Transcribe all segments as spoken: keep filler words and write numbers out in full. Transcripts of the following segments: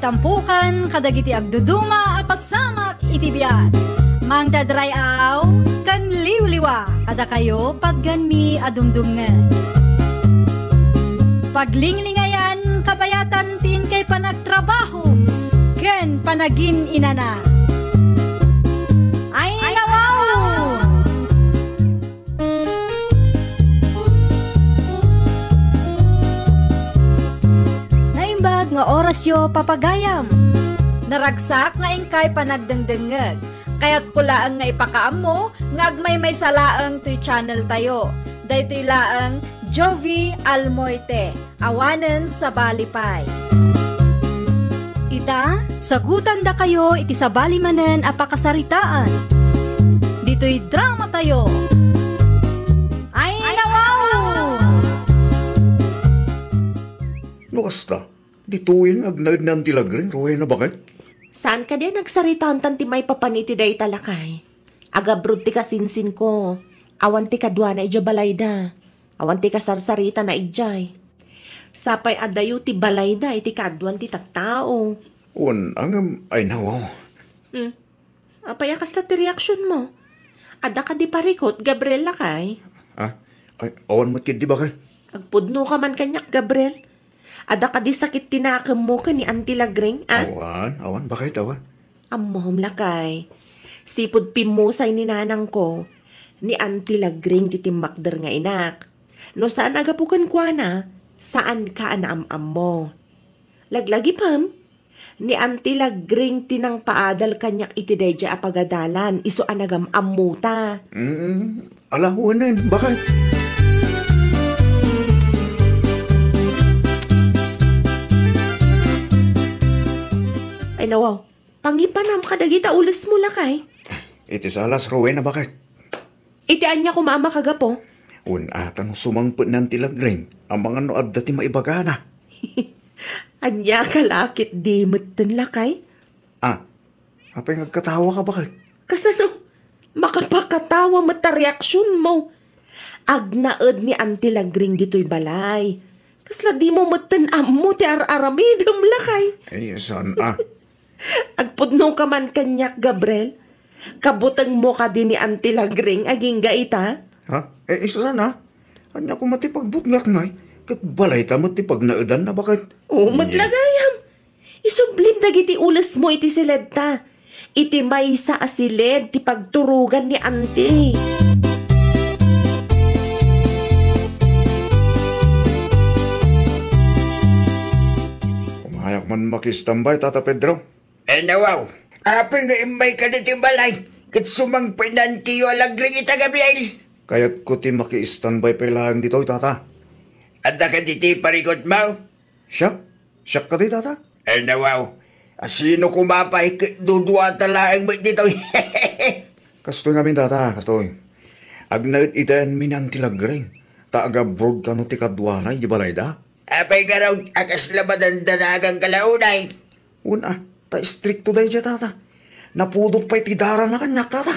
Tampukan kadagiti agduduma a pasamak iti biag. Mangted ray-aw ken liwliwa kadakayo patgenmi a dumdumngeg. Paglinglingayan kabayatan ti inkay panagtrabaho ken panagin-inana. Ay, nawaw! Naimbag nga orasyo, papagayam. Naragsak nga inkay panagdengdengngeg. Kayatko laeng nga ipakaammo nga agmaymaysa laeng toy channel tayo. Daytoy laeng Jovi Almoite. Awanen sabali pay. Ita, sagutandakayo iti sabali manen a pakasaritaan. Ditoy drama tayo. Ay, nawaw! No kasta, ditoyen nga agnaed ni Auntie Lagring, ruwena baket? Saan kadi a nagsaritaan tan ti maipapan iti dayta, lakay? Agabrod ti kasinsinko. Awan ti kaduana idiay balayda. Awan ti kasarsaritana idiay. Sapay adayo ti balayda iti kaaduan ti tattao. Wen, ngem, ay, nawaw. Hmm. Apay a kasta ti reaksionmo? Adda kadi parikut, Gabriel, lakay? Ah? Ay, awan met ketdi, baket. Agpudnoka man kaniak, Gabriel. Adda kadi sakit ti nakemmo ken ni Auntie Lagring, ah? Awan, awan, baket, awan. Ammom, lakay. Sipud pimmusay ni nanangko, ni Auntie Lagring ti timmakder nga inak. No saan a gapu kenkuana, saanka a naam-ammo. Laglagipem, ni Auntie Lagring ti nangpaadal kaniak iti daydiay a pagadalan, isu a nagam-ammota. Mm, ala, wen, baket. Ay, nawaw. Pangipanam kadagita ulesmo, lakay. Iti salas, ruwena baket. Iti ania koma a makagapu? Wen, a, ta no sumangpet ni Auntie Lagring, amangan no adda ti maibagana. Ania ka la ketdi metten, lakay? Ah, apay nga agkatawaka, baket? Kasano? Makapakatawa met ta reaksionmo. Agnaed ni Auntie Lagring ditoy balay. Kasla dimo metten ammo ti ar-aramidem, lakay? Ay, saan a? Agpudnoka man kaniak, Gabriel? Kabutengmo kadi ni Auntie Lagring agingga ita? Ha? Eh, isu saan a? Ania koma ti pagbutngatna, ket balayta met ti pagnaedanna, baket? Oo, met la gayam. Isublim dagiti ulesmo iti siledta. Iti maysa a siled ti pagturogan ni Auntie. Kumayak man makistambay, Tata Pedro. Eh, nawaw. Apay nga immayka ditoy balay ket sumangpet ni Auntie Lagring ita, Gabriel? Kayatko ti makistambay pay laeng ditoy, Tata. Adda kadi ti parikutmo? Siak? Siak kadi, Tata? Ay, nawaw. A, sino koma pay ket duduata laeng met ditoy? Kastoy ngamin, Tata, kastoy. Agnaed itaenmi ni Auntie Lagring, ta agabrod kano ti kaduana idiay balayda. Apay ngarud a kasla madandanagan ka la unay? Wen a, ta istrikto daydiay, Tata. Napudot pay ti darana kaniak, Tata.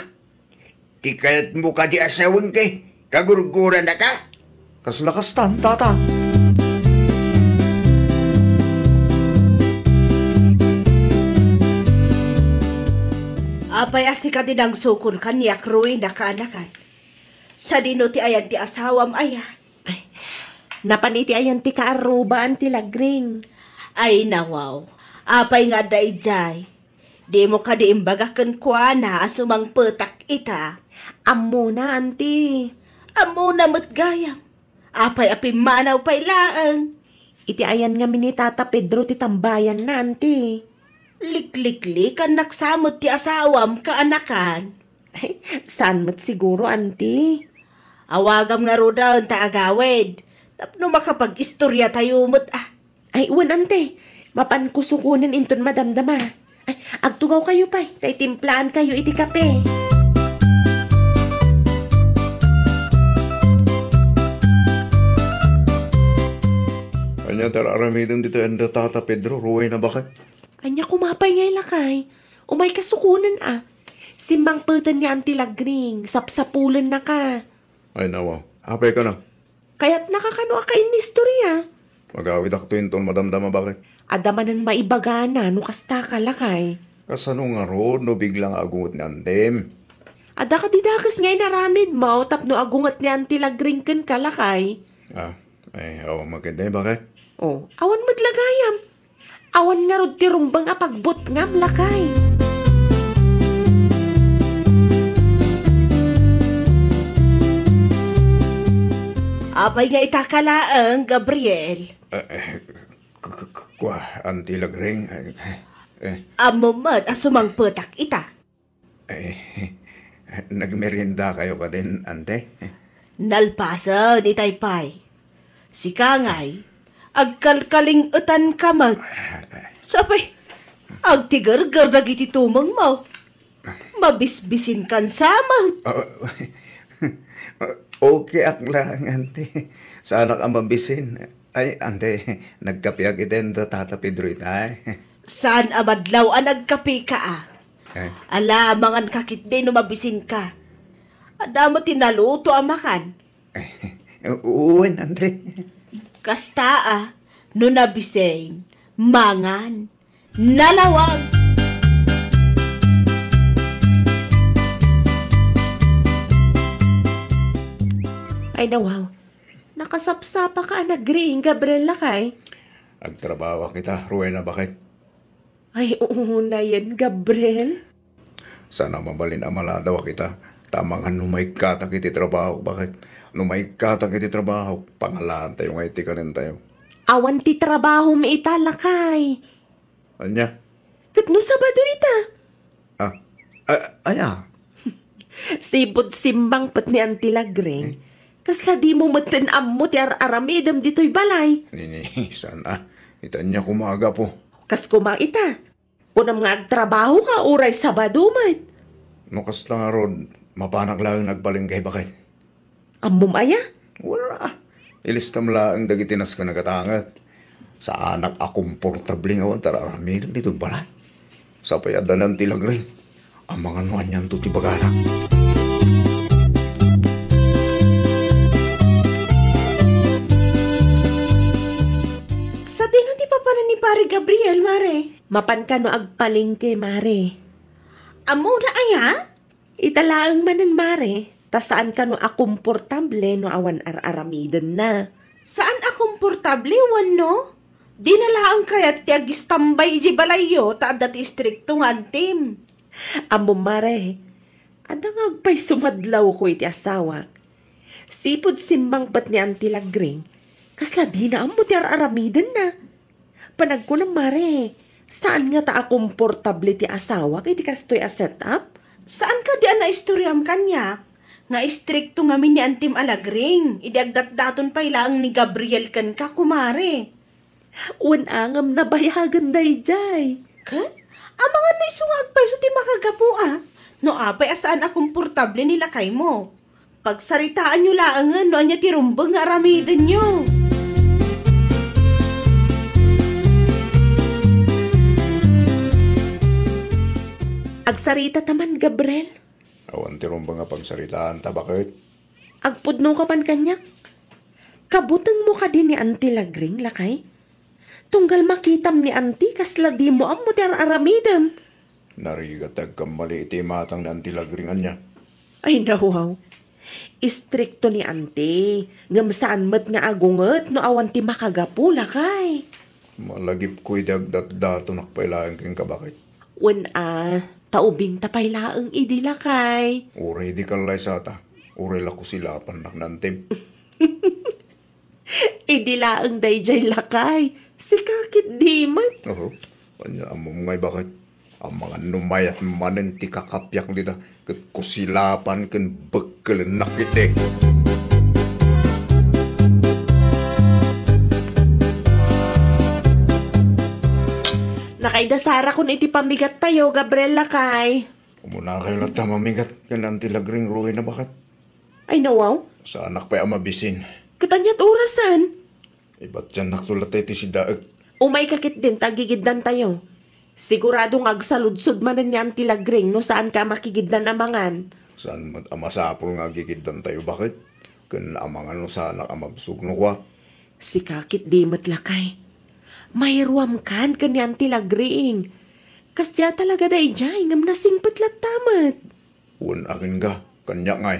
Ti kayatmo kadi a sawen ket kagurguranaka? Kasla kastan, Tata. Apay a sika ti nangsukon kaniak, ruwena, kaanakan? Sadino ti ayan ti asawam aya? Ay, napan iti ayan ti kaarrubaan ti Lagring. Ay, nawaw. Apay nga adda idiay? Dimo kadi imbaga kenkuana a sumangpetak ita? Ammona, Auntie. Ammona met gayam. Apay a pimmanaw pay laeng? Iti ayan ngamin ni Tata Pedro ti tambayanna, Auntie. Likliklikannak sa met ti asawam, kaanakan. Ay, saan met siguro, Auntie? Awagam ngaruden ta agawid. Tapno makapag-istoriatayo met, ah. Ay, wen, Auntie. Mapanko sukonen inton madamdama. Ay, agtugawkayo pay, ta itimplaankayo iti kape. Ania ti ar-aramidem ditoy anda Tata Pedro, ruwena, baket? Ania koma pay ngay, lakay? Umayka sukonen a. Simmangpeten ni Auntie Lagring, sapsapulennaka. Ay, nawaw. Apay kano? Kayatnaka kano a kainistorya? Agawidakto inton madamdama, baket. Adda manen maibagana no kasta ka, lakay. Kasano ngarud no bigla nga agunget ni Antim? Adda kadi dakes nga inaramidmo tapno agunget ni Anti Lagring kenka, lakay. Ah, ay, awan maket, baket. Oh, awan met la gayam. Awan ngarud ti rumbeng a pagbutngam, lakay. Apay nga ita ka laeng, Gabriel? Eh, eh, k-, k-, k-, kua, Anti Lagring, eh, eh. Ammom met a sumangpetak ita. Eh, nagmerienda kayo kadin, ante? Nalpasen itay pay. Sika ngay, agkalkaling-etan ka met. Sapay, agtigerger dagiti tumengmo. Mabisbisin kan sa met. Ah, okay ak lang, ante. Saanak a mabisin. Ay, ante, nagkapiak iti anda Tata Pedro itay. Saan a madlaw a nagkapika a? Eh? Ala, mangan ka ketdi no mabisin ka. Adda met ti naluto a makan. Wen, ante. Kasta a, no nabisin, mangan. Nalawag! Ay, nawaw. Nakasapsapaka a nagriing, Gabriel, lakay. Agtrabahoak ita, Rowena, baket. Ay, unayen, Gabriel. Saan a mabalin a maladawak ita, ta amangan no maikkatak iti trabahok, baket. No maikkatak iti trabahok, pangalaantayo nga iti kanentayo. Awan ti trabahom ita, lakay. Ania? Ket no Sabado ita? Ah, a-, aya? Sipud simmangpet ni Anti Lagring, eh? Kasla dimo metten ammo ti ar-aramidem ditoy balay? Nini, saan a. Ita ania koma a gapu? Kas koma ita. Kunam nga agtrabaho ka, uray Sabado met. No kasta ngarud, mapanak laeng nagpalengke, baket. Ammom aya? Wala. Ilistam laeng dagiti nasken a gatanget. Saanak a komportable nga awan ti ar-aramidem ditoy balay. Sapay adda ni Anti Lagring. Amangan no anianto ti bagana. Sadino ti papanan ni Pare Gabriel, Mare? Mapan kano agpalengke, Mare. Ammona aya? Ita laeng manen, Mare, ta saan kano a komportable no awan ar-aramidenna. Saan a komportable wenno? Dina laeng kayat ti agistambay idiay balayyo ta adda ti istrikto nga antim. Ammom, Mare, adda nga agpayso madlawko iti asawak. Sipud simmangpet ni Anti Lagring, kasla dina ammo ti ar-aramidenna. Panagkunam, Mare, saan ngata a komportable ti asawak iti kastoy a setup? Saan kadi a naistoriam kaniak nga istrikto ngamin ni Antim a Lagring idi agdatdaton pay laeng ni Gabriel kenka, kumare? Wen a ngem nabayagan daydiay. Ket? Amangan no isu nga agpayso ti makagapu a? No apay a saan a komportable ni lakaymo? Pagsaritaanyo laengen no ania ti rumbeng nga aramidenyo. Agsarita ta man, Gabriel. Awan ti rumbeng a pagsaritaan ta, baket. Agpudno ka man kaniak. Kabutengmo kadi ni Anti Lagring, lakay? Tunggal makitam ni Anti, kasla dimo ammo ti ar-aramidem. Narigat ti agkammali iti imatang ni Anti Lagring, ania? Ay, nawaw. Istrikto ni Anti, ngem saan met nga agunget no awan ti makagapu, lakay. Malagipko idi agdatdatonak pay laeng kenka, baket. Wen a, ta ubingta pay laeng idi, lakay. Uray idi kallaysata, uray la kusilapannak ni Antim. Idi laeng daydiay, lakay. Sika ketdi met. Oho. Ania, ammom ngay, baket? Amangan no mayat manen ti kakapiak dita, ket kusilapan ken bekkelennak iti. Nakaidasarakon iti pamigattayo, Gabriel, lakay. Umunakayo latta mamigat ken Anti Lagring, Rowena, baket. Ay, nawaw. Saanak pay a mabisin. Ket aniat orasen? Ibatiannakto latta iti sidaek. Umayka ketdin ta agigiddantayo. Sigurado nga agsaludsod manen ni Anti Lagring no saanka a makigiddan a mangan. Saan met a masapul nga agigiddantayo, baket? Ken amangan no saanak a mabsog no kua. Sika ketdi met, lakay. Mairuamkan ken ni Auntie Lagring. Kasdiay talaga daydiay ngem nasingpet latta met. Wen, akinka, kaniak ngay.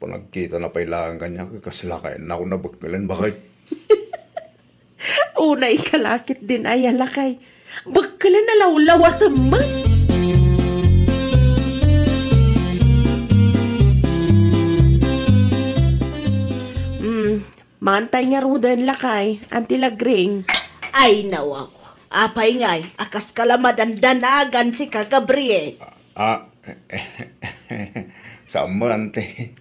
Panagkitana pay laeng kaniak, kaslakay a nabekkelen, baket. Unay ka la ketdin aya, lakay. Bekkelen a lawlawasem met. Hmm, maantay ngaruden, lakay, Auntie Lagring. Ay, nawaw. Apay ngay a kaska la madandanagan sika, Gabriel? Ah, saan met, Auntie?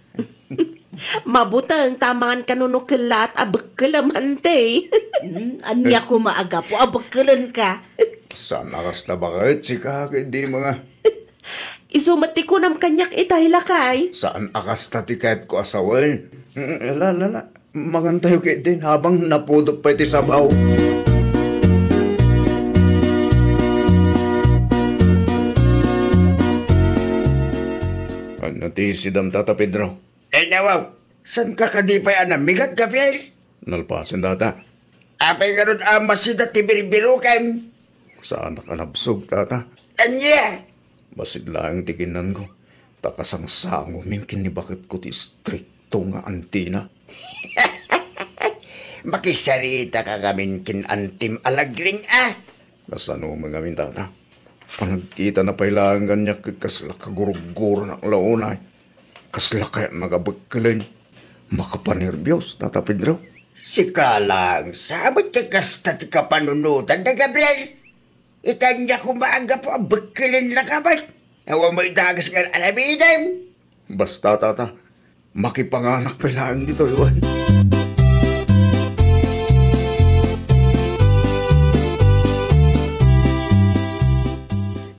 Mabuteng ta amangan kano no kellaat a bekkelem, Auntie. Hmm, ania koma a gapu a bekkelenka? Saan a kasta, baket, sika ketdi met nga. Isu met ti kunam kaniak itay, lakay. Saan a kasta ti kayatko a sawen. Mm, la, la, la. Mangantayo ketdin habang napudot pay ti sabaw. Ania ti isidam, Tata Pedro? Ay, nawaw. Saanka kadi pay a namigat, Gabriel? Nalpasen, Tata. Apay ngarud a masida ti birbirokem? Saanak a nabsog, Tata. Ania? Bassit laeng ti kinnanko, ta kasangsangomin ken ni baketko ti istrikto nga antina. Makisarita ka ngamin ken antim a Lagring, a? Kasano met ngamin, Tata? Panagkitana pay laeng kaniak ket kasla kagurugguronak la unay. Kasla kayatna a bekkelen. Makapanerbios, Tata Pedro. Sika laeng sa met ti kasta ti kapanunotanda, Gabriel. Ita, ania koma a gapu a bekkelennaka met? Awan met dagus nga aramidem. Basta, Tata, makipanganak pay laeng ditoy, wen.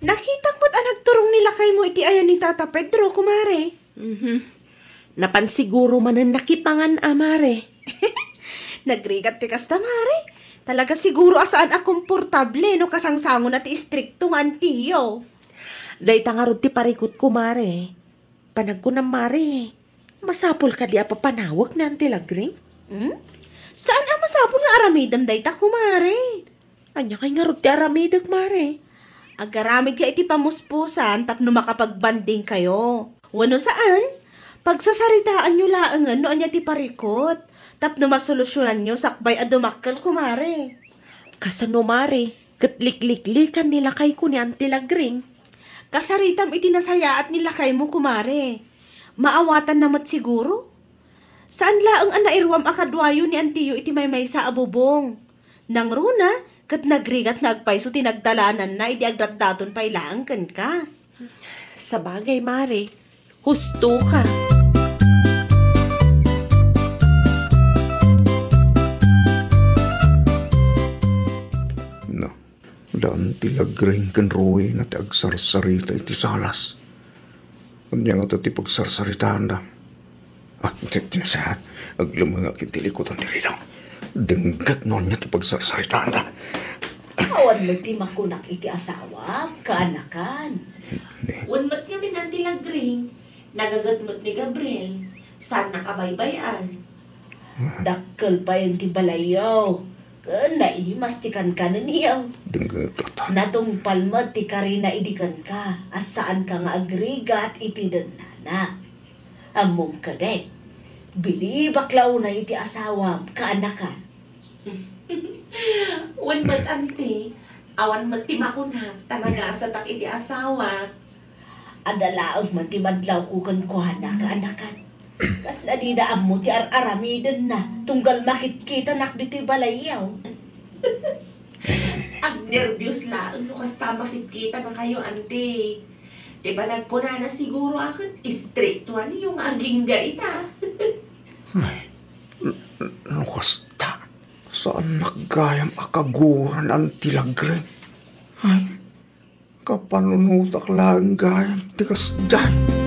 Nakitak met a nagturong ni lakaymo iti ayan ni Tata Pedro, kumare. Mhm. Napan siguro manen nakipangan a, mare. Nagrigat ti kasta, mare. Talaga siguro a saan a komportable no kasangsangona ti istrikto nga antiyo. Dayta ngarud ti parikutko, mare. Panagkunam, mare, masapul kadi a papanawek ni Auntie Lagring? Hmm? Saan a masapul nga aramidem dayta, kumare? Ania kay ngarud ti aramidek, mare? Agaramidka iti pamuspusan tapno makapagbandingkayo. Wenno saan, pagsasaritaanyo laengen no ania ti parikut tapno masolusyonanyo sakbay a dumakkel, kumare. Kasano, mare, ket likliklikan ni lakayko ni Auntie Lagring? Kasaritam iti nasayaat ni lakaymo, kumare. Maawatanna met siguro? Saan laeng a nairuam a kaduayo ni antiyo iti maymaysa a bubong. Nangruna, ket nagrigat nga agpayso ti nagdalananna idi agdatdaton pay laeng kenka. Sabagay, mare, husto ka. No, daan ti Lagring ken Ruy na ti agsarsarita iti salas. Ania ngata ti pagsarsaritaanda? Ah, ti, ti nasayaat. Aglemmengak iti likutan ti ridaw. Denggek no ania ti pagsarsaritaanda. Awan met ti makunak iti asawam, kaanakan. Ni? Wen met ngamin, Auntie Lagring, nagaget met ni Gabriel, saannak a baybay-an. Dakkel payen ti balayyo. Ken naimas ti kankanenyo. Denggek latta. Natungpal met ti karina idi kenka, a saanka nga agrigat iti dennana. Ammom kadi, bilibak la unay iti asawam, kaanakan. Wen met, Auntie, awan met ti makunak, ta nagasatak iti asawak. Adda laeng met ti madlawko kenkuana, kaanakan. Kasla dida ammo ti ar-aramidenna, tunggal makitkitanak ditoy balayyo. Agnerbios laeng no kasta makitkitanakayo, Auntie. Ti panagkunana siguro a ket istriktoanyo nga agingga ita. Ay, n-, n-, no kasta, saannak gayam a kaguran, Auntie Lagring. Ay, kapanunotak laeng gayam ti kasdiay.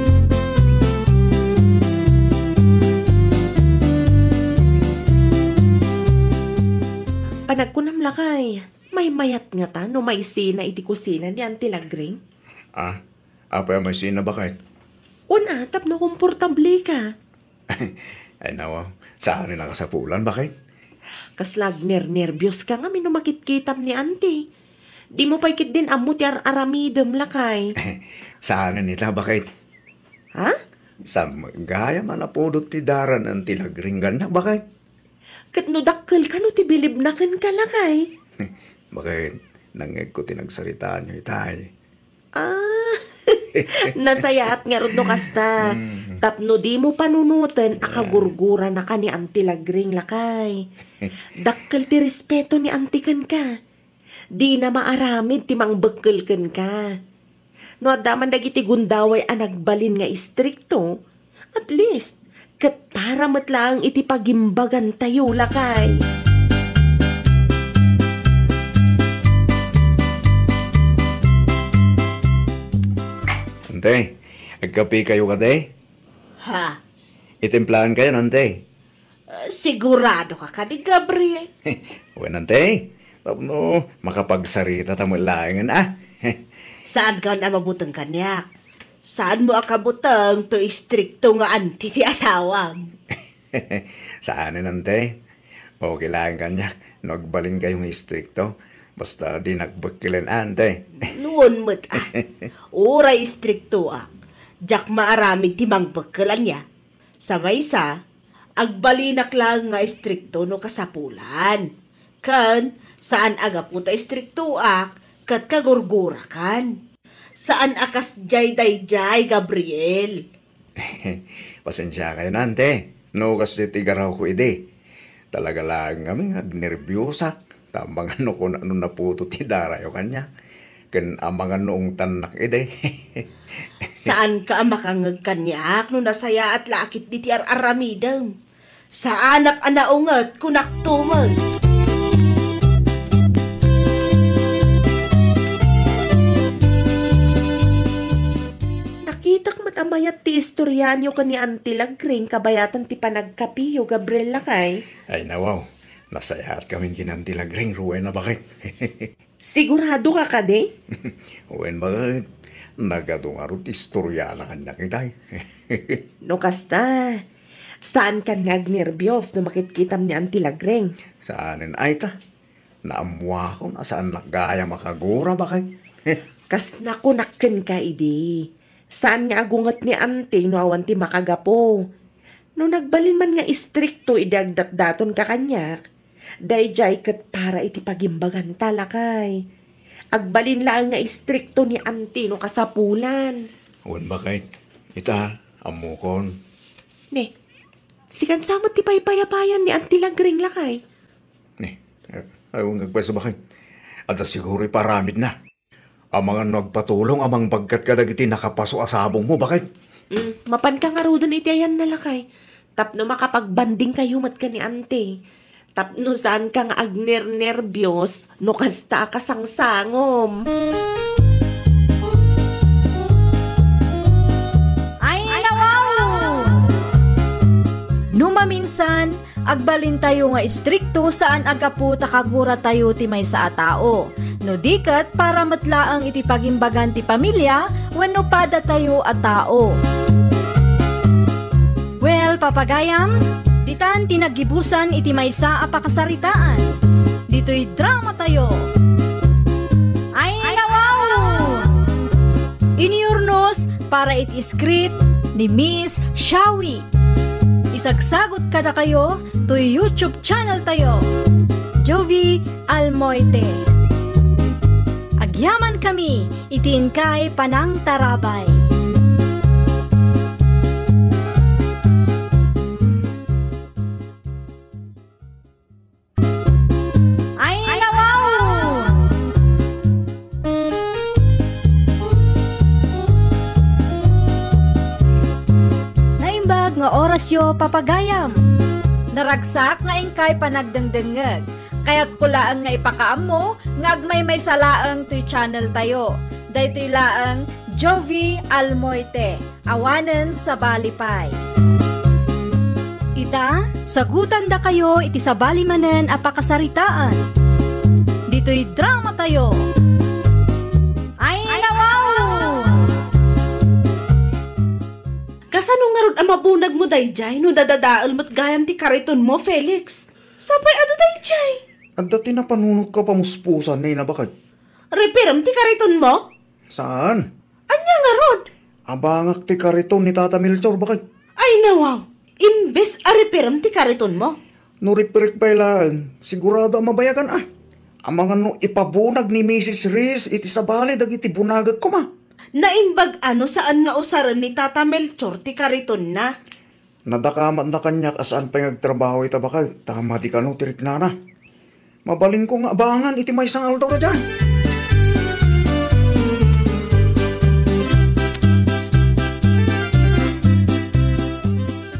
Panagkunam, lakay, maymayat ngata no maisina iti kusina ni Auntie Lagring? Ah, apay a maisina, baket? Wen a, tapno komportable ka. Ay, nawa, saan a nakasapulan, baket? Kasla agnernerbios ka ngamin no makitkitam ni Auntie. Dimo pay ketdin ammo ti ar-aramidem, lakay. Saanen ita, baket. Ha? Saan met gayam a napudot ti dara ni Auntie Lagring kaniak, baket? Ket no dakkel kano ti bilibna kenka, lakay? Baket, nangngegko ti nagsaritaanyo itay. Ah, nasayaat ngarud no kasta. Mm. Tapno dimo panunoten a kagurgurana ka ni Auntie Lagring, lakay. Dakkel ti respeto ni Auntie kenka. Dina maaramid ti mangbekkel kenka. No adda man dagiti gundaway a nagbalin nga istrikto, at least, ket para met laeng iti pagimbagantayo, lakay. Ante, agkapekayo kadi? Ha? Itimplaankayon, ante. Ah, sigurado ka kadi, Gabriel? Wen, ante. Tapno makapagsarita ta met laengen, a. Saankan a mabuteng kaniak. Saanmo a kabuteng toy istrikto nga anti ti asawam. Saanen, ante. Okay laeng kaniak no agbalinkayo nga istrikto. Basta dinak bekkelen, ante. Nuon met, a. Uray istriktoak, diak maaramid ti mangbekkel ania. Sa maysa, agbalinak laeng nga istrikto no kasapulan. Ken, saan a gapu ta istriktoak ket kagurgurakan. Saan a kasdiay daydiay, Gabriel. Pasensiakayon, ante, no kasdiay ti garawko idi. Talaga laeng ngamin nga agnerbiusak. Ta amangan no kuna no naputo ti darayo kaniak. Ken amangan no ungtannak idi. Saanka a makangngeg kaniak no nasayaat la a ketdi ti ar-aramidem. Saanak a naunget, kunakto met. Nakitak met a mayat ti istoriaanyo ken ni Auntie Lagring kabayatan ti panagkapiyo, Gabriel, lakay. Ay, nawaw. Nasayaat kamin ken Auntie Lagring, ruay na baket. Sigurado ka kadi? Wen, baket. Nagadu ngarud ti istoriana kaniak itay. No kasta, saankan nga agnerbios no makitkitam ni Auntie Lagring. Saanen ay ta? Naammuakon a saannak gayam a kagura, baket. Kasna kunak kenka idi. Saan nga agunget ni Auntie no awan ti makagapu. No nagbalin man nga istrikto idi agdatdatonka kaniak, daydiay ket para iti pagimbaganta, lakay. Agbalin laeng nga istrikto ni Auntie no kasapulan. Wen, baket. Ita, ammokon. Ne, sikan sa met ti paypayapayan ni Auntie Lagring, lakay. Ne, eh, ay, wen, agpayso, baket. Adda siguro iparamidna. Amangan no agpatulong a mangbagkat kadagiti nakapaso a sabongmo, baket. Mm, mapanka ngaruden iti ayanna, lakay. Tapno makapagbandingkayo met ken ni Auntie. Tapno saanka nga agnernerbios no kasta a kasangsangom. Ay, nawaw! No maminsan, agbalintayo nga istrikto saan a gapu ta kaguratayo ti maysa a tao. No di ket, para met laeng iti pagimbagan ti pamilia wenno padatayo a tao. Well, papagayam, ditan ti naggibusan iti maysa a pakasaritaan. Ditoy dramatayo. Ay, nawaw! Inyurnos para iti script ni Miss Shawi. Isagsagut kadakayo toy YouTube channel tayo, Jovi Almoite. Agyaman kami iti inkay panangtarabay. Ay, nawaw! Naimbag nga orasyo, papagayam. Naragsak nga inkay panagdengdengngeg. Kayatko laeng nga ipakaammo nga agmaymaysa laeng toy channel tayo. Daytoy laeng Jovi Almoite. Awanen sabali pay. Ita, sagutandakayo iti sabali manen a pakasaritaan. Ditoy dramatayo. Ay, nawaw! Kasano ngarud a mabunagmo daydiay no dadadael met gayam ti karitonmo, Felix? Sapay adu dayjay. Adda ti napanunotko a pamuspusan, Nena, baket. Repairem ti karitonmo? Saan? Ania ngarud? Abangak ti kariton ni Tata Melchor, baket. Ay, nawaw. Imbes a repairem ti karitonmo. No repairek pay laeng, sigurado a mabayagan a. Amangan no ipabunag ni Misis Reyes iti sabali dagiti bunagek koma. Naimbag a no saan nga usaren ni Tata Melchor ti karitonna. Nadakamatna kaniak a saan pay nga agtrabaho ita, baket, ta madi kano ti riknana. Mabalinko nga abangan iti maysa nga aldaw daydiay.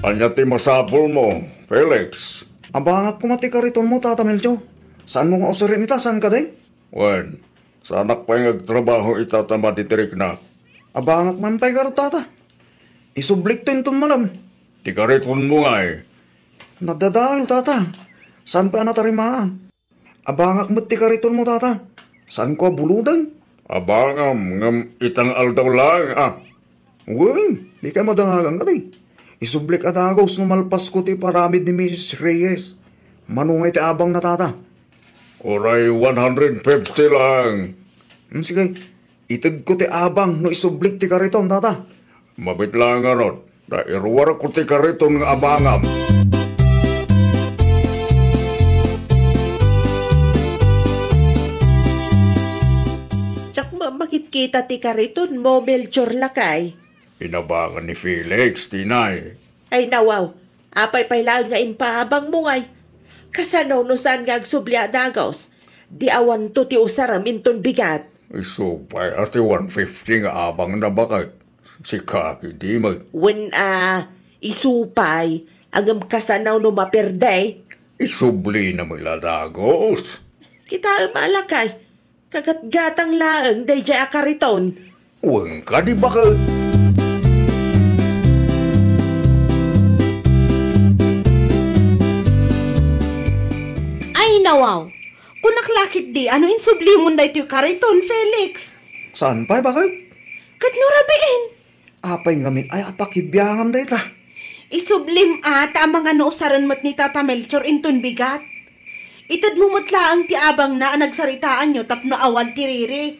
Ania ti masapulmo, Felix? Abangak koma ti karitonmo, Tata Melchor. Saanmo nga usaren ita, saan kadi? Wen, saanak pay nga agtrabaho ita ta madi ti riknak. Abangak man pay garud, Tata. Isublikto inton malem. Ti karitonmo ngay? Nadadael, Tata. Saan pay a natarimaan? Abangak met ti karitonmo, Tata. Saanko a buloden? Abangam ngem ita nga aldaw laeng a. Wen, dikay madangagan kadi. Isublik a dagus no malpasko ti iparamid ni Misis Reyes. Mano nga iti abangna, Tata? Uray one hundred fifty laeng. Hmm, sige. Itedko ti abang no isublik ti kariton, Tata. Mabiit laeng ngarud, ta iruarko ti kariton nga abangam. Diak makitkita ti karitonmo, Melchor, lakay. Inabangan ni Felix, tinay. Ay, nawaw. Apay pay laeng nga impaabangmo ngay? Kasano no saan nga agsubli a dagus? Di awanto ti usarem inton bigat. Isu pay a ti one fifty nga abangna, baket. Sika ketdi met. Wen a, isu pay, ngem kasano no maperde? Isublina met la dagus. Kitaem a, lakay. Kagatgatang laeng daydiay a kariton. Wen kadi, baket. Ay, nawaw. Kunak la ketdi a no insublimon daytoy kariton, Felix. Saan pay, baket? Ket no rabiin? Apay ngamin ay a pakibiangam dayta? Isublim a ta amangan no usaren met ni Tata Melchor inton bigat. Itedmo met laeng ti abangna a nagsaritaanyo tapno awan ti riri.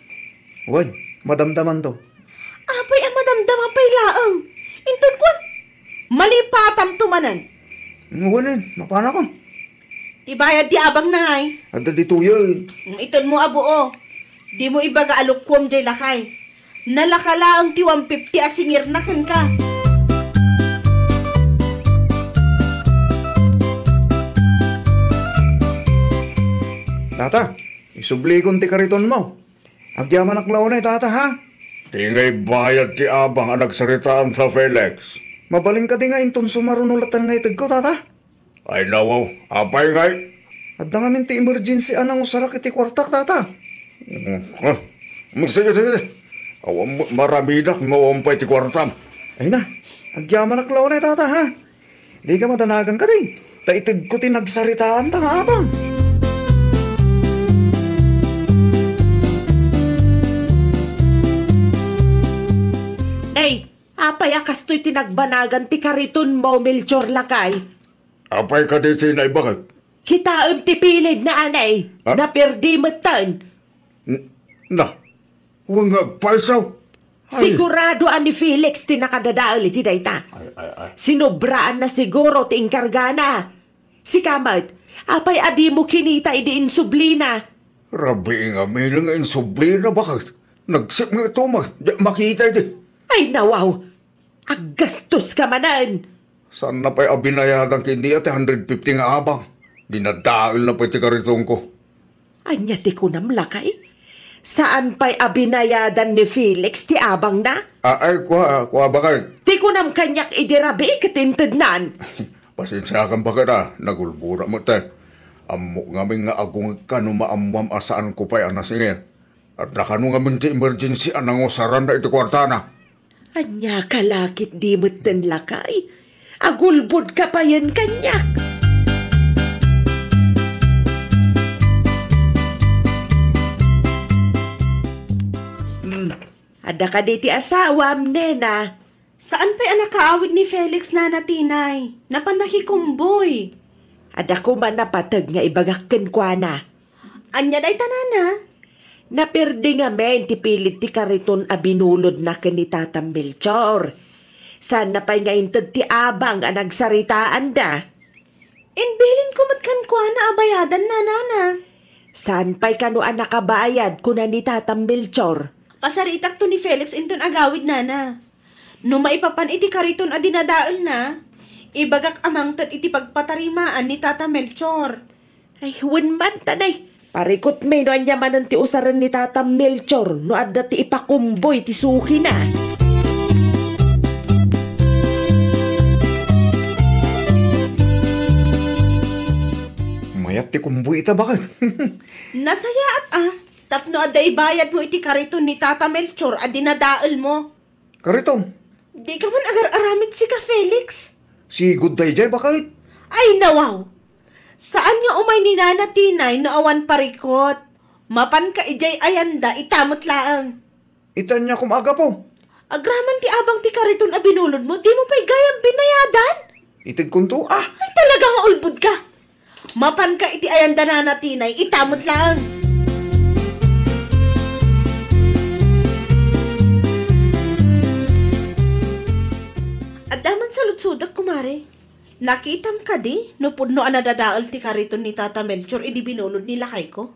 Wen, madamdamanto. Apay a madamdama pay laeng? Inton kuan, malipatamto manen. Wen, mapanakon. Ti bayad ti abangna ngay? Adda ditoyen. Mm, itedmo a buo. Dimo ibaga a lukuem jay lakay. Nalaka laeng ti one fifty a singirna kenka. Tata, isublikon ti karitonmo. Agyamanak la unay, Tata, ha? Ti ngay bayad ti abang a nagsaritaanta, Felix. Mabalin kadi nga inton sumaruno latta nga itedko, Tata? Ay, nawaw, apay ngay? Adda ngamin ti emergency a nangusarak iti kuartak, Tata. Mm, ah, mm, sige, sige. Awan mo, maramidak no awan pay ti kuartam. Ay na, agyamanak la unay, Tata, ha? Dika madanagan kadi. Ta itedko ti nagsaritaanta nga abang. Ay, apay a kastoy ti nagbanagan ti karitonmo, Melchor, lakay? Apay kadi ti naibagat? Kitaem ti pilidna, anay. Ah? Naperdi metten. N-, na, wen nga agpayso. Ay. Sigurado a ni Felix ti nakadadael iti dayta. Ay, ay, ay. Sinobraanna siguro ti inkargana. Sika met, apay a dimo kinita idi insublina? Rabii ngamin nga insublina, baket? Nagsip nga ito, ma. Di makita idi. Ay, nawaw. Aggastoska manen. Saanna pay a binayadan ken dia ti hundred fifty nga abang? Dinadaelna pay ti karitonko. Ania ti kunam, lakay? Saan pay a binayadan ni Felix ti abangna? A-, ay, kua, kua, baket. Ti kunam kaniak idi rabii ket intednan. Pasensiakan, baket, a. Nagulbodak met, eh. Ammok ngamin nga agungegka no maammoam a saanko pay a nasingir. Adda kano ngamin ti emergency a nangusaranna iti kuartana. Ania ka la ketdi metten, lakay? Agulbodka payen kaniak. Hmm. Adda kadi ti asawam, nena? Saan pay a nakaawid ni Felix, Nana Tinay. Napan nakikumboy. Adda koma napateg nga ibagak kenkuana. Ania dayta, nana? Naperdi ngamin ti pilit ti kariton a binulodna ken ni Tata Melchor. Saanna pay nga inted ti abang a nagsaritaanda. Imbilinko met kenkuana a bayadanna, nana. Saan pay kano a nakabayad, kuna ni Tata Melchor. Pasaritakto ni Felix inton agawid, nana. No maipapan iti kariton a dinadaelna, ibagak a mangted iti pagpatarimaan ni Tata Melchor. Ay, wen man, tanay. Parikutmi no ania manen ti usaren ni Tata Melchor no adda ti ipakumboy ti sukina. Mayat ti kumboy ita, baket. Nasayaat a, tapno adda ibayadmo iti kariton ni Tata Melchor a dinadaelmo. Kariton. Dika man agar-aramid sika, Felix. Sigud daydiay, baket. Ay, nawaw. Saan nga umay ni Nana Tinay no awan parikut. Mapanka idiay ayanda ita met laeng. Ita ania koma a gapu? Agraman ti abang ti kariton a binulodmo, dimo pay gayam binayadan? Ited kunto, ah. Ay, talaga nga ulbod ka. Mapanka iti ayanda, Nana Tinay, ita met laeng. Adda man saludsodak, kumare. Nakitam kadi no pudno a nadadael ti kariton ni Tata Melchor idi binulod ni lakayko?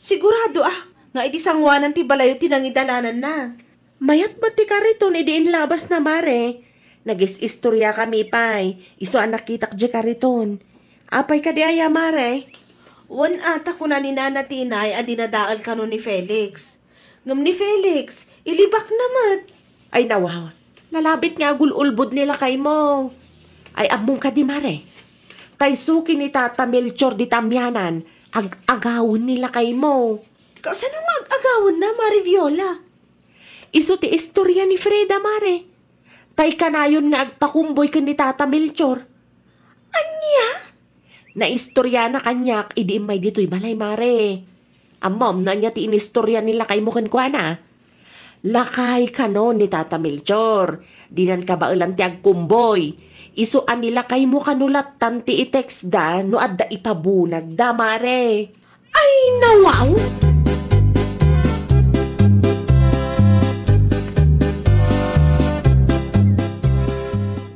Siguradoak nga iti sangoanan ti balayo ti nangidalananna. Mayat met ti kariton idi inlabasna, mare. Nagis-istoriakami pay, isu a nakitak diay kariton. Apay kadi aya, mare? Wen a ta kuna ni Nana Tinay a dinadael kano ni Felix. Ngem ni Felix, ilibakna met. Ay, nawaw. Nalabit nga agul-ulbod ni lakaymo. Ay, ammom kadi, mare. Tay suki ni Tata Melchor dita amianan, ag-agawen ni lakaymo. Kasano nga ag-agawenna, Mare Viola? Isu ti istoria ni Freda, mare. Tay kanayon nga agpakumboy ken ni Tata Melchor. Ania? Naistoriana kaniak idi immay ditoy balay, mare. Ammom no ania ti inistoria ni lakaymo kenkuana? Lakay kano ni Tata Melchor, dinan kabaelan ti agkumboy. Isu a ni lakaymo kano lattan ti itextda no adda ipabunagda, mare. Ay, nawaw!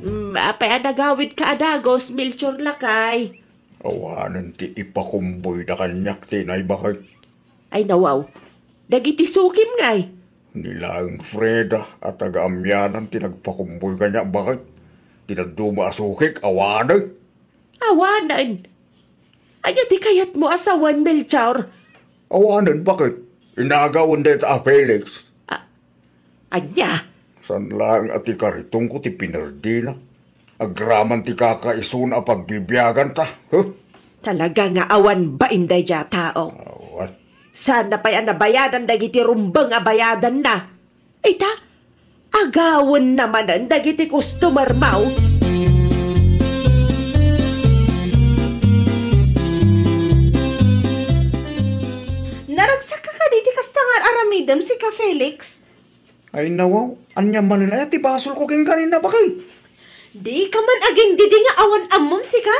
Mm, apay a nagawidka a dagus, Melchor lakay? Awanen ti ipakumboyda kaniak, Tinay, baket. Ay, nawaw. Dagiti sukim ngay? Ni laeng Freda a taga-amianan ti nagpakumboy kaniak, baket. Ti dadduma a sukik, awanen. Awanen. Ania ti kayatmo a sawen, Melchor? Awanen, baket. Inagawen dayta a Felix. A-, ania? Saan laeng a ti karitonko ti pinerdina. Agraman ti kakaisuna a pagbibiaganta, huh? Talaga nga awan bain daydiay a tao. Awan. Saanna pay a nabayadan dagiti rumbeng a bayadanna. Ita, agawenna manen dagiti customer-mo. Naragsakka kadi ti kasta nga ar-aramidem, sika Felix? Ay, nawaw, ania manen aya ti basolko kenkanina, baket? Dika man agindidi nga awan ammom, sika?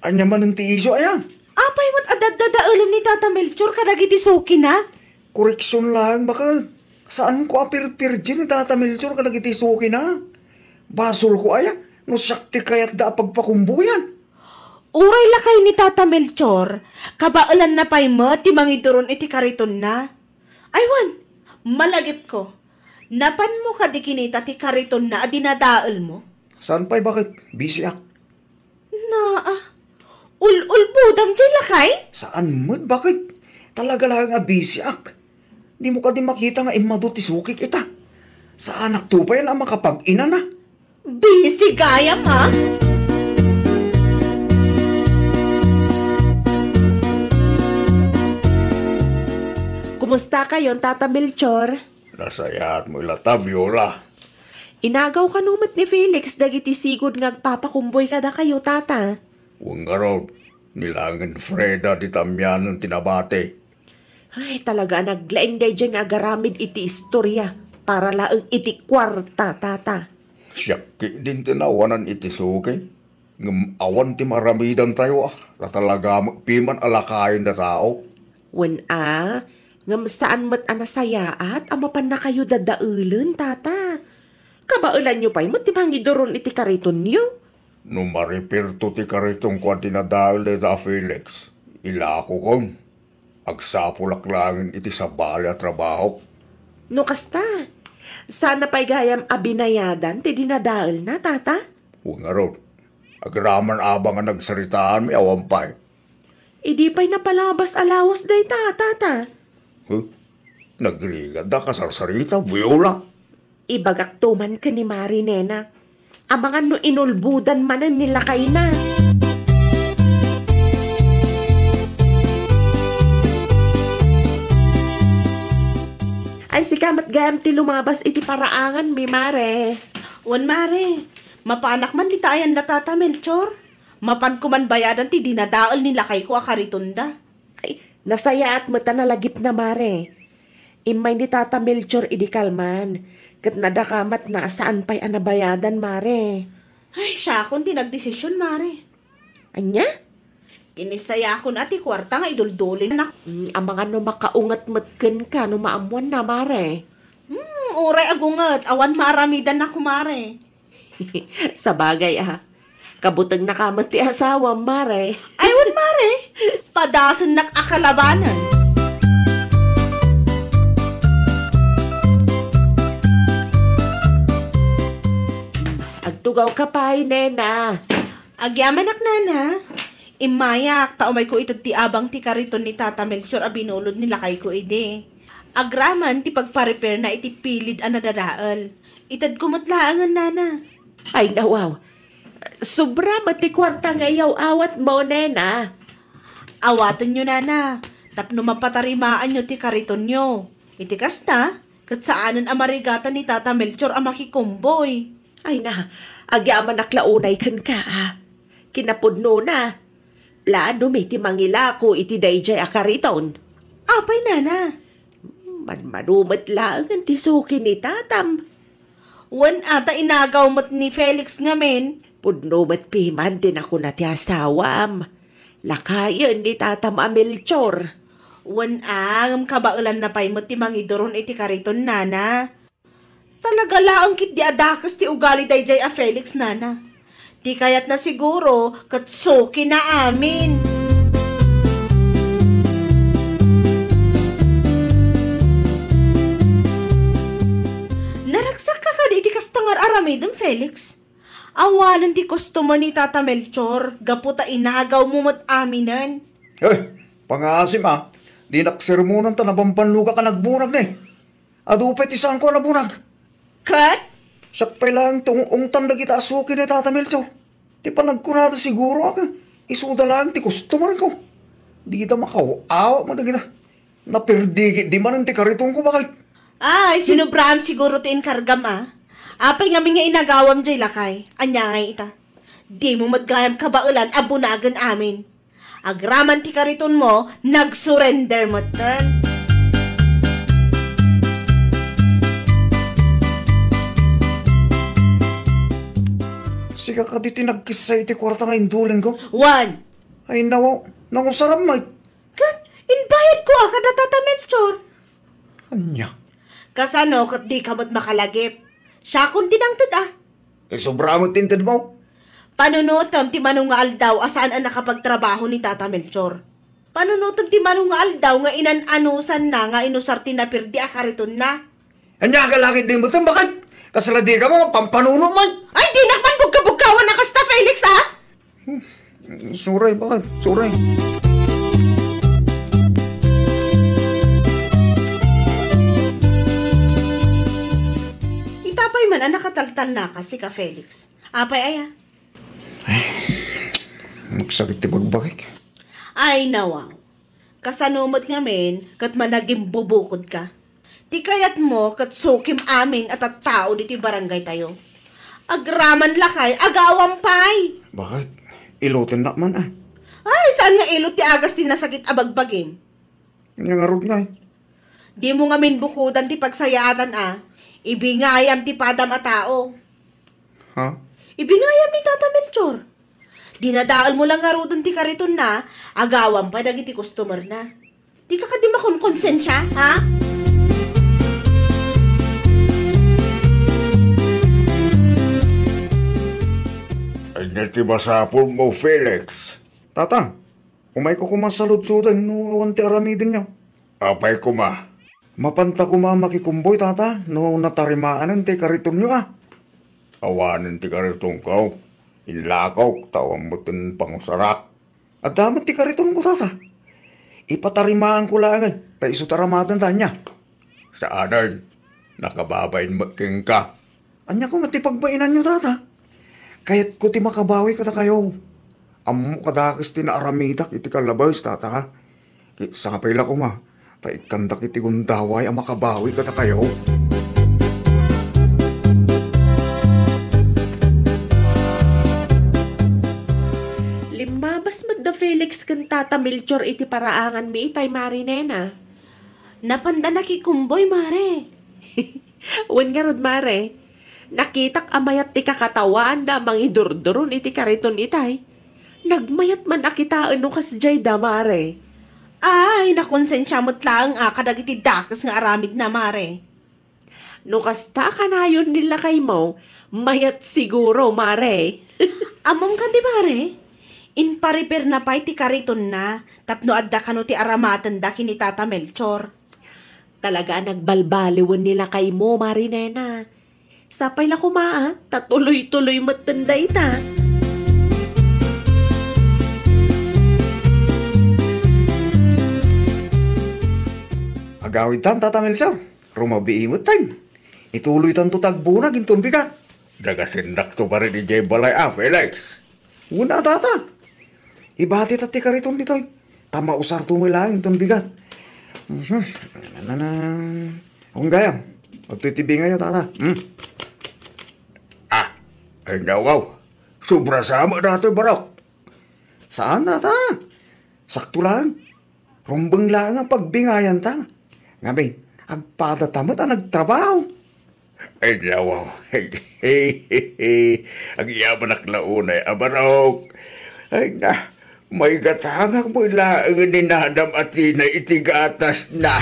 Ania manen ti isu aya? Apay met a daddadaelem ni Tata Melchor kadagiti sukina? Koreksion laeng, baket. Saanko a pirpirdi ni Tata Melchor kadagiti sukina. Basolko aya no siak ti kayatda a pagpakumboyan? Uray lakay ni Tata Melchor, kabaelanna pay met ti mangiduron iti karitonna. Ay wen, malagipko, napanmo kadi kinita ti karitonna a dinadaelmo? Saan pay, baket? Bisiak. Naa, ul-ulbodam diay lakay? Saan met, baket? Talaga laeng a bisiak. Dimo kadi makita nga immadu ti sukik ita? Saanakto pay a makapag-inana. Busy gayam, a? Kumusta kayon, Tata Melchor? Nasayaatmo ila ta, Viola. Inagaw kano met ni Felix dagiti sigud nga agpapakumboy kadakayo, Tata? Wen ngarud, ni laengen Freda dita amianen ti nabati. Ay, talaga a naglaing daydiay nga agaramid iti istoria para laeng iti kuarta, Tata. Siak ketdin ti nawanan iti suki. Ngem awan ti maaramidantayo a, ta talaga met piman a lakayen da tao. Wen a, ngem saan met a nasayaat a mapannakayo dadaelen, tata. Kabaelanyo pay met ti mangiduron iti karitonyo. No maripirto ti karitonko a dinadael dayta a Felix, ilakokon. Agsapulak laengen iti sabali a trabaho. No kasta, sana pay gayam a binayadan ti dinadaelna, tata? Wen ngarud, agraman abang a nagsaritaanmi, awan pay. Idi pay napalabas a lawas dayta, tata? Huh? Nagrigat da kasarsarita, Viola. Ibagakto man ken ni Mari, nena. Amangan no inulbodan manen ni lakayna. Ay, sika met gayam ti lumabas iti paraanganmi, Mare. Wen, Mare. Mapanak man dita ayan da Tata Melchor. Mapanko man bayadan ti dinadael ni lakayko a karitonda. Ay, nasayaat met a nalagipna, Mare. Immay ni Tata Melchor idi kalman, ket nadakamatna a saan pay a nabayadan, Mare. Ay, siakon ti nagdesision, Mare. Ania? Kinisayakon a ti kuarta nga iduldulin na. Mm, amangan no makaunget met kenka no maammoanna, Mare. Hmm, uray agunget, awan maaramidanna, Mare. Sabagay, a. Kabutengnaka met ti asawam, Mare. Ay, wen, Mare. Padasennak a kalabanan. Agtugawka pay, nena. Agyamanak, nana. Immayak, ta umayko ited ti abang ti kariton ni Tata Melchor a binulod ni lakayko idi. Agraman ti pagparepairna iti pilid a nadadael. Itedko met laengen, nana. Ay, nawaw. Sobra met ti kuarta nga iyaw-awatmo, nena. Awatenyo, nana, tapno mapatarimaanyo ti karitonyo. Iti kasta, ket saanen a marigatan ni Tata Melchor a makikumboy. Ay na, agyamanak la unay kenka, a. Kinapudnona, planomi ti mangilako iti daydiay a kariton. Apay, nana? Manmano met laengen ti suki ni tatam. Wen a, ta inagaw met ni Felix ngamin. Pudno met piman ti nakuna ti asawam. Lakayen ni tatam a Melchor. Wen a, ngem kabaelanna pay met ti mangiduron iti kariton, nana. Talaga laeng ketdi a dakes ti ugali daydiay a Felix, nana. Ti kayatna siguro, ket sukina amin. Naragsakka kadi iti kasta nga ar-aramidem, Felix? Awanen ti customer ni Tata Melchor, gapu ta inagawmo met aminen. Eh, pangaasim a, dinak sermonan ta nabambanogak a nagbunag ne. Adu pay ti saanko a nabunag. Ket? Siak pay laeng ti ung-ungtan dagita a suki ni Tata Melchor. Ti panagkunada siguro a, isuda laeng ti customerko. Dida makaaw-awa man dagita. Naperdi ketdi manen ti karitonko, bakit? Ay, sinobraam siguro ti inkargam a. Apay ngamin nga inagawam jay lakay? Ania ngay ita? Dimo met gayam kabaelan a bunagen amin. Agraman ti karitonmo, nagsurrender metten. Sika kadi ti nagkissa iti kuarta nga indulingko? Wen. Ay, nawa, nangusaram met. Ket imbayadko a kada Tata Melchor. Ania? Kasano ket dika met makalagip? Siakon ti nangted a. Eh, sobra met ti intedmo. Panunotem ti mano nga aldaw a saan a nakapagtrabaho ni Tata Melchor. Panunotem ti mano nga aldaw nga inan-anusanna nga inusar ti napirdi a karitonna. Ania ka lagi di mo, bakit? Kasla di ka mo, pampanuno man. Ay, dinak man bugka-bugkawan a kasta, Felix, a? Suray, bakit? Suray. Ita pay man a nakataltalnaka, sika, Felix. Apay aya? Ay, magsakit ti bagbagik. Ay, nawaw. Kasano met ngamin ket managimbubukodka? Ti kayatmo ket sukim amin a tattao ditoy barangaytayo. Agraman lakay, agawam pay! Bakit? Ilutennak man, a. Ay, saan nga ilut ti agas ti nasakit a bagbagim? Ania ngarud ngay? Dimo ngamin bukodan ti pagsayaatan a, ibingayam ti padam a tao. Ha? Ibingayam ni Tata Melchor. Dinadaelmo la ngaruden ti karitonna, agawam pay dagiti customerna. Dika kadi makonkonsensia, ha? Ania ti masapulmo, Felix? Tata, umayko koma saludsoden no awan ti aramidenyo. Apay koma? Mapanta koma makikumboy, tata, no natarimaanen ti karitonyo, a. Awanen ti karitonko. Inlakok, ta awan met ti pangusarak. Adda met ti karitonko, tata. Ipatarimaanko laengen, ta isu ti aramatenda, ania? Saanen, nakababain met kenka. Ania koma ti pagbainanyo, tata? Kayatko ti makabawi kadakayo. Ammok a dakes ti naaramidak iti kallabes, tata. Ket sapay la koma, ta ikkandak iti gundaway a makabawi kadakayo. Limmabas met da Felix ken Tata Melchor iti paraanganmi itay, Mari Nena. Napanda nakikumboy, Mare. Wen ngarud, Mare, nakitak a mayat ti kakatawaanda a mangidurduron iti kariton itay. Nagmayat man a kitaen no kasdiay da, Mare. Ay, nakonsensia met laeng a kadagiti dakes nga aramidna, Mare. No kasta a kanayon ni lakaymo, mayat siguro, Mare. Ammom kadi, Mare? Inpariperna pay ti karitonna tapno adda kano ti aramatenda ken ni Tata Melchor. Talaga a nagbalbaliwen ni lakaymo, Mari Nena. Sapay la koma, a, ta tuloy-tuloy metten dayta. Agawidtan, Tata Melchor. Rumabii metten. Ituloytanto ti agbunag inton bigat. Nagasennak to pay idiay balay a, Felix. Wen a, tata. Ibati ta ti kariton ditoy. Ta mausarto met laeng inton bigat. Mhm. Nanana. Awan gayam. Adtoy ti bingayyo, tata. Hmm. Ah, ay nawaw. Sobra sa met datoy, barok. Saan, tata? Sakto laeng. Rumbeng laeng a pagbingayanta. Ngamin, agpadata met a nagtrabaho. Ay, nawaw. Agyamanak la unay a barok. Ay na, maigatangak met laeng ni Nanam a tinay iti gatasna.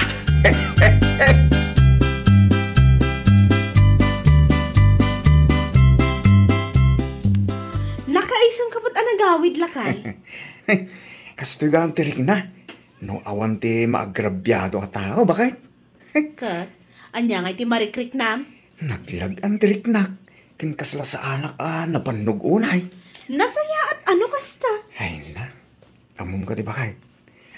Nakaisem ka met a nagawid, lakay? Kastoy gayam ti rikna. No awan ti maagrabiado a tao, baket? Ket, ania ngay ti marikriknam? Naglag-an ti riknak, ken kasla saanak a nabannog unay. Nasayaat a no kasta? Ay na, ammom kadi, baket.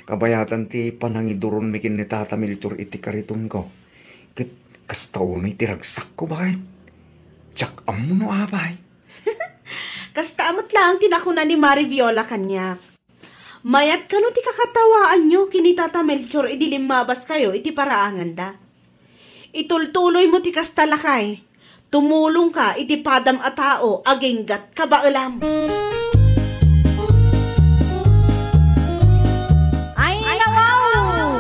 Kabayatan ti panangiduronmi ken ni Tata Melchor iti karitonko. Ket kasta unay ti ragsakko, baket. Diak ammo no apay. Kasta met laeng ti nakuna ni Mari Viola kaniak. Mayat kano ti kakatawaanyo ken ni Tata Melchor idi limmabaskayo iti paraanganda. Itultuloymo ti kasta, lakay. Tumulongka iti padam a tao aginggat kabaelam. Ay, nawaw!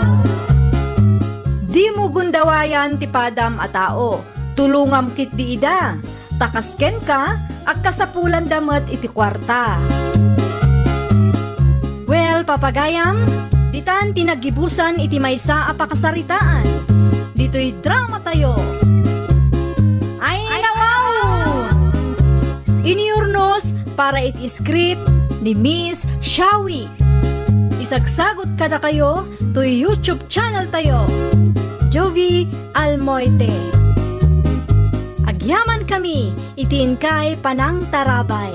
Dimo gundawayan ti padam a tao. Tulongam ketdi ida. Ta kas kenka, agkasapulanda met iti kuarta. Well, papagayam, ditan ti naggibusan iti maysa a pakasaritaan. Ditoy dramatayo. Ay, nawaw! Iniurnos para iti script ni Miss Shawi. Isagsagot kadakayo toy YouTube channel tayo, Jovi Almoite. Agyaman kami iti inkay panangtarabay.